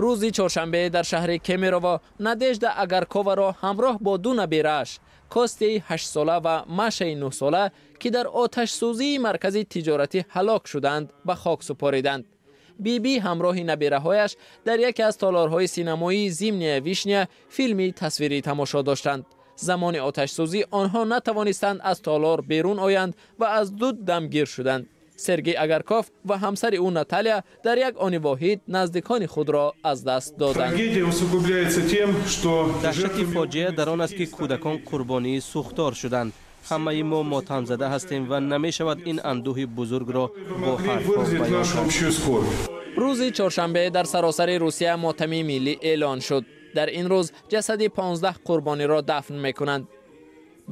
Рӯзи чоршанбе дар шаҳри Кемерово Надежда Агарковаро ҳамроҳ бо ду набирааш, Костяи 8-сола ва Машаи 9-сола, ки дар оташсӯзии маркази тиҷоратӣ ҳалок шуданд, ба хок супориданд. Бибӣ ҳамроҳи набираҳояш дар яке аз толорҳои синамоии «Зимняя вишня» филми тасвирӣ тамошо доштанд. Замони оташсӯзӣ онҳо натавонистанд аз толор берун оянд ва аз дуд дамгир шуданд. Сергей Агарков ва ҳамсари ӯ Наталия дар як они воҳид наздикони худро аз даст доданд. Даҳшати фоҷиа дар он аст, ки кӯдакон қурбонии сӯхтор шуданд. Ҳамаи мо мотамзада ҳастем ва намешавад ин андӯҳи бузургро бо ҳарфҳо баён кард. Рӯзи чоршанбе дар саросари Русия мотами миллӣ эълон шуд. Дар ин рӯз ҷасади 15 қурбониро дафн мекунанд.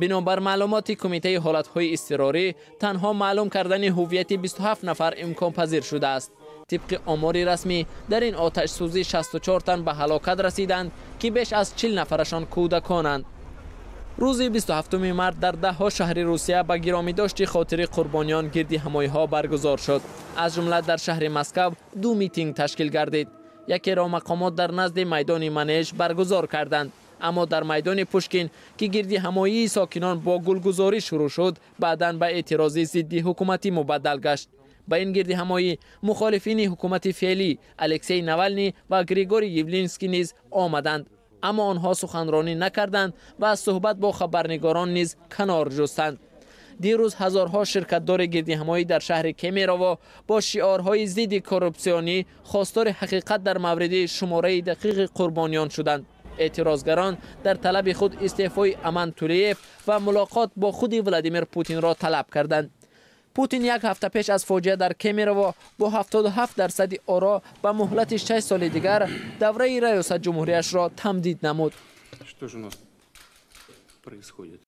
Бинобар маълумоти Кумитаи ҳолатҳои изтирорӣ, танҳо маълум кардани ҳуввияти 27 нафар имконпазир шудааст. Тибқи омори расмӣ, дар ин оташсӯзӣ 64 тан ба ҳалокат расиданд, ки беш аз 40 нафарашон кӯдаконанд. Рӯзи 27 март дар даҳҳо шаҳри Русия ба гиромидошти хотири қурбониён гирдиҳамоиҳо баргузор шуд. Аз ҷумла дар шаҳри Москав ду митинг ташкил гардид. Якеро мақомот дар назди майдони Манеж баргузор карданд, аммо дар майдони Пушкин, ки гирдиҳамоии сокинон бо гулгузорӣ шурӯъ шуд, баъдан ба эътирози зидди ҳукуматӣ мубаддал гашт. Ба ин гирдиҳамоӣ мухолифини ҳукумати феълӣ Алексей Навални ва Григорий Явлинский низ омаданд, аммо онҳо суханронӣ накарданд ва аз суҳбат бо хабарнигорон низ канор ҷустанд. Дирӯз ҳазорҳо ширкатдори гирдиҳамоӣ дар шаҳри Кемерово бо шиорҳои зидди коррупсионӣ хостори ҳақиқат дар мавриди шумораи дақиқи қурбониён шуданд. Эътирозгарон дар талаби худ истеъфои Аман Тулеев ва мулоқот бо худи Владимир Путинро талаб карданд. Путин як ҳафта пеш аз фоҷиа дар Кемерово бо 77 дарсади оро ба муҳлати 6 соли дигар давраи раёсат ҷумҳурияшро тамдид намуд. Что же у нас происходит?